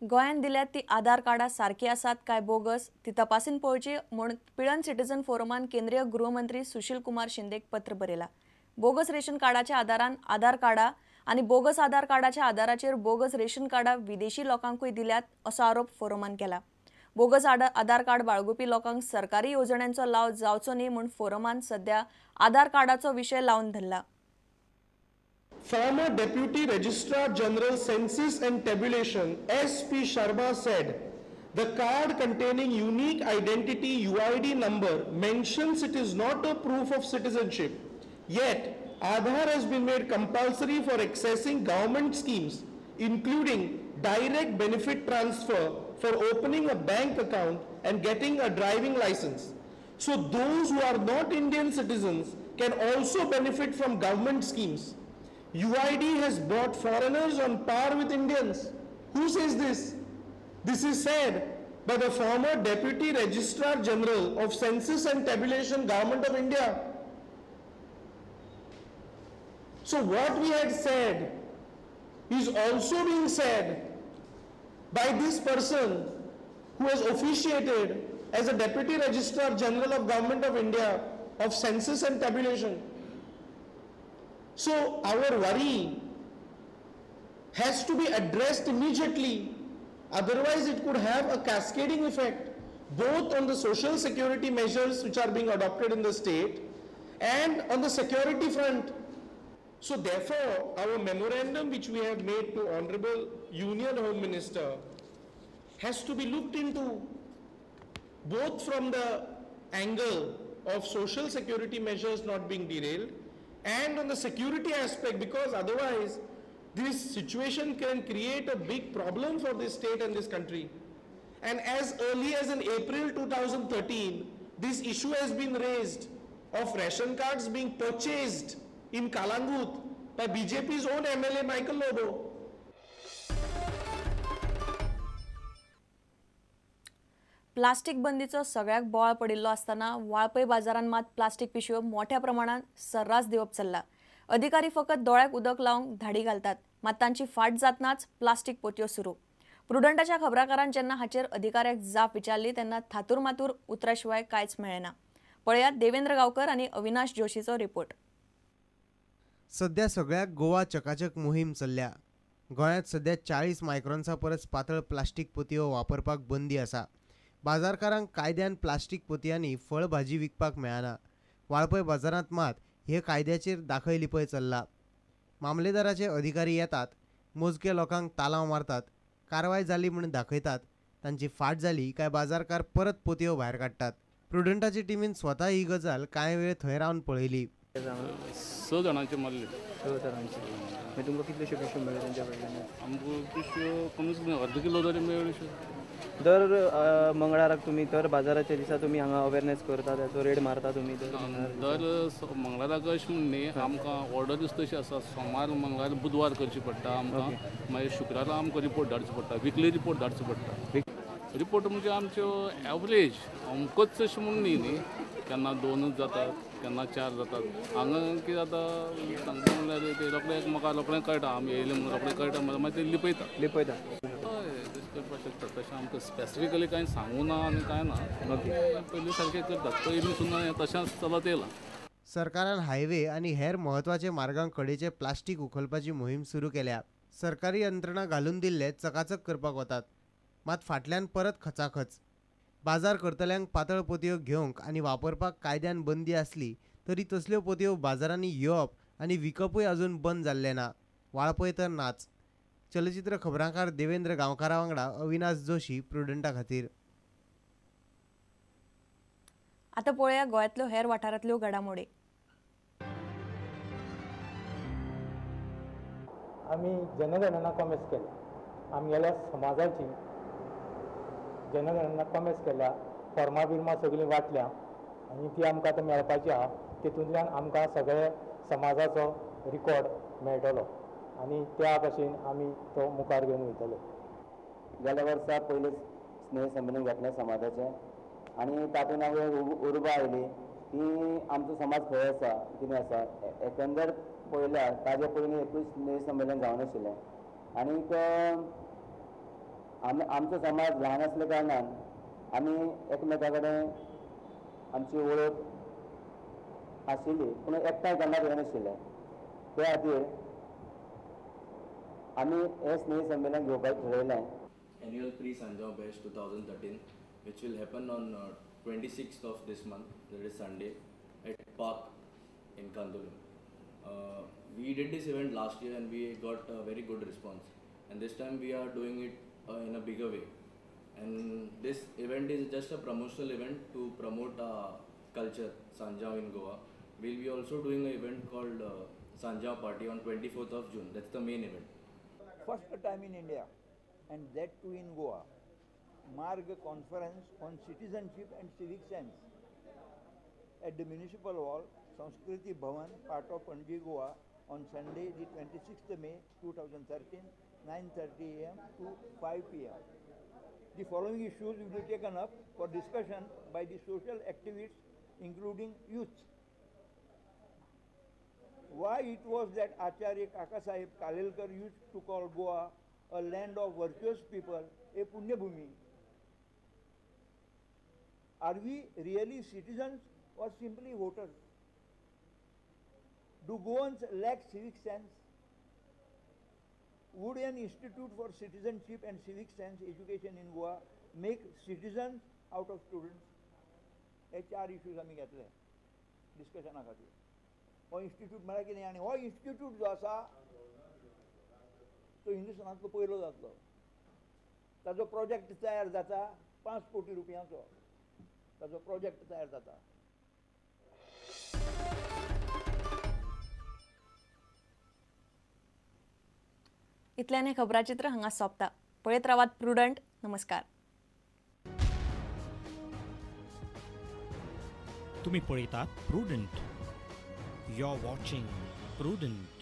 गोंयांत दिल्यात ती आधार कार्डां सारकी आसात काय बोगस ती तपासून पळोवची म्हूण पिळर्ण सिटीजन फोरमान केंद्रीय गृहमंत्री सुशील कुमार शिंदेक पत्र बरयलां. बोगस रेशन कार्डाच्या आदारान आधार कार्डां आनी बोगस आधार कार्डाच्या आदाराचेर बोगस रेशन कार्डां विदेशी लोकांकूय दिल्यात असो आरोप फोरमान केला. बोगस आधार कार्ड बाळगुपी लोकांक सरकारी येवजण्यांचो लाव जावचो न्ही म्हूण फोरमान सध्या आधार कार्डाचो विशय लावन धरला. Former Deputy Registrar General Census and Tabulation S.P. Sharma said, the card containing unique identity UID number mentions it is not a proof of citizenship. Yet, Aadhaar has been made compulsory for accessing government schemes, including direct benefit transfer for opening a bank account and getting a driving license. So those who are not Indian citizens can also benefit from government schemes. UID has brought foreigners on par with Indians. Who says this? This is said by the former Deputy Registrar General of Census and Tabulation, Government of India. So what we had said is also being said by this person who has officiated as a Deputy Registrar General of Government of India of Census and Tabulation. So our worry has to be addressed immediately, otherwise it could have a cascading effect both on the social security measures which are being adopted in the state and on the security front. So therefore, our memorandum which we have made to Honorable Union Home Minister has to be looked into both from the angle of social security measures not being derailed and on the security aspect, because otherwise this situation can create a big problem for this state and this country. And as early as in April 2013, this issue has been raised of ration cards being purchased in Kalangut by BJP's own MLA Michael Lobo. Plastic बंदीचो सगळ्याक बोवाळ पडिल्लो आसतना वाळपय बाजारांत मात plastic पिशव्यो मोठ्या प्रमाणात सर्रास दिवप चल्ला. अधिकारी फकत दोळ्याक उदक लावंक धाडी घालतात, मात तांची फाट जातनाच प्लास्टीक पोतयो सुरू. प्रुडंटाच्या खबराकारान जेन्ना हाचेर अधिकाऱ्याक जाप विचारली तेन्ना थातूर मातूर उतरा शिवाय कांयच मेळ्ळें ना. पळयात देवेंद्र गांवकर आनी अविनाश जोशीचो रिपोर्ट. सध्या सगळ्याक गोवा चकाचक मोहीम चल्ल्या. गोंयांत सध्या 40 मायक्रॉन्सा परस पातळ प्लास्टीक पोतयो वापरपाक बंदी आसा. बाजारकारांक कायद्यान प्लास्टीक पोतयांनी फळ भाजी विकपाक मेळना. वाळपय बाजारांत मात हे कायद्याचेर दाखय लिपय चल्ला. मामलेदाराचे अधिकारी येतात, मोजके लोकांक तालांव मारतात, कारवाय जाली म्हूण दाखयतात, तांची फाट जाली काय बाजारकार परत पोतयो भायर काडटात. प्रुडंटाचे टिमीन स्वता ही गजाल कांय वेळ थंय रावन पळयली. 6 जाणांचे मारले. 6 जाणांचे. मागीर तुमकां कितल्योश्यो पिशव्यो मेळ्ळ्यो तांच्या कडल्यान? आमकां पिशव्यो कमीच कमी अर्द किलो तरी मेळ्ळ्यो. दर मंगळाराक तुमी दर बाजाराच्या दिसा तुमी हांगा अवेरनेस करता, त्याचो रेड मारता तुमी? दर मंगळाराक अशें म्हूण न्ही, आमकां ऑर्डरूच तशी आसा. सोमार, मंगळार, बुधवार करची पडटा आमकां. मागीर शुक्रारा आमकां रिपोर्ट धाडचो पडटा, विकली रिपोर्ट धाडचो पडटा. रिपोर्ट म्हणजे आमच्यो एवरेज अमकोच अशें म्हूण न्ही न्ही, केन्ना 2 जातात, केन्ना 4 जातात. हांगा कितें जाता सांगता म्हणल्यार ते रोखडे एकामेका रोखडें कळटा, आमी येयले म्हणून रोखडें कळटा, मागीर ते लिपयता लिपयता. हय, तशें करपाक शकता. तशें आमकां स्पेसिफिकली कांय सांगूं ना आनी कांय ना. पयलीं सारकें करतात, पयलीं सुद्दां तशेंच चलत येयलां. सरकारान हायवे आनी हेर म्हत्वाचे मार्गां कडेचे प्लास्टीक उखलपाची मोहीम सुरू केल्या. सरकारी यंत्रणा घालून दिल्ले चकाचक करपाक वतात, मात फाटल्यान परत खचाखच. बाजार करतल्यांक पातळ पोतयो घेवंक आनी वापरपाक कायद्यान बंदी आसली तरी तसल्यो पोतयो बाजारांनी येवप आनी विकपूय अजून बंद जाल्लें ना. वाळपय तर नाच. चलचित्र खबरांकार देवेंद्र गांवकारा वांगडा अविनाश जोशी, प्रुडंटा खातीर. आतां पळोवया गोंयांतल्यो हेर वाठारांतल्यो घडामोडी. आमी जनगणना कॉमेस केल्या, आमगेल्या समाजाची जनगणना कॉमेस केल्या, फॉर्मां बिर्मां सगळीं वांटल्या आनी ती आमकां आतां मेळपाची आहा. तितूंतल्यान आमकां सगळे समाजाचो रिकॉर्ड मेळटलो आनी त्या भाशेन आमी तो मुखार घेवन वयतले. गेल्या वर्सा पयलें स्नेह संमेलन घेतलें समाजाचें आनी तातूंत हांवें उर्बा आयली की आमचो समाज खंय आसा, कितें आसा. एकंदर पळयल्यार ताजे पयलीं एकूय स्नेह संमेलन जावनाशिल्लें आनीक आमचो समाज ल्हान आसल्या कारणान आमी एकमेका कडेन आमची वळख आशिल्ली, पूण एकठांय केन्ना येनाशिल्ले. त्या खातीर आमी हें स्नेह संमेलन घेवपाक ठरयलें. Annual pre Sanjao Bash 2013, which will happen on 26th of this month, that is Sunday, at Park in Candolim. We did this event last year and we got a very good response, and this time we are doing it in a bigger way. And this event is just a promotional event to promote culture Sanjao in Goa. We'll be also doing an event called Sanjao Party on 24th of June. That's the main event. First time in India, and that too in Goa, Marg Conference on Citizenship and Civic Sense at the Municipal Hall, Sanskriti Bhavan, part of Panaji, Goa, on Sunday, the 26th May 2013, 9:30 a.m. to 5 p.m. The following issues will be taken up for discussion by the social activists, including youth. Why it was that Acharya Kakasaheb Kalelkar used to call Goa a land of virtuous people, a Punyabhumi. Are we really citizens or simply voters? Do Goans lack civic sense? Would an institute for citizenship and civic sense education in Goa make citizens out of students? हे चार issues आमी घेतले डिस्कशना खातीर. हो institute म्हळ्यार कितें आनी हो इन्स्टिट्यूट जो आसा तो हिंदुस्थानांतलो पयलो जातलो. ताजो प्रोजेक्ट तयार जाता 5 कोटी रुपयांचो ताजो प्रोजेक्ट तयार जाता. इतल्यान हें खबराचित्र हांगा सोंपता. पळयत रावात प्रुडंट. नमस्कार. तुम्ही पळयतात Prudent. You are watching Prudent.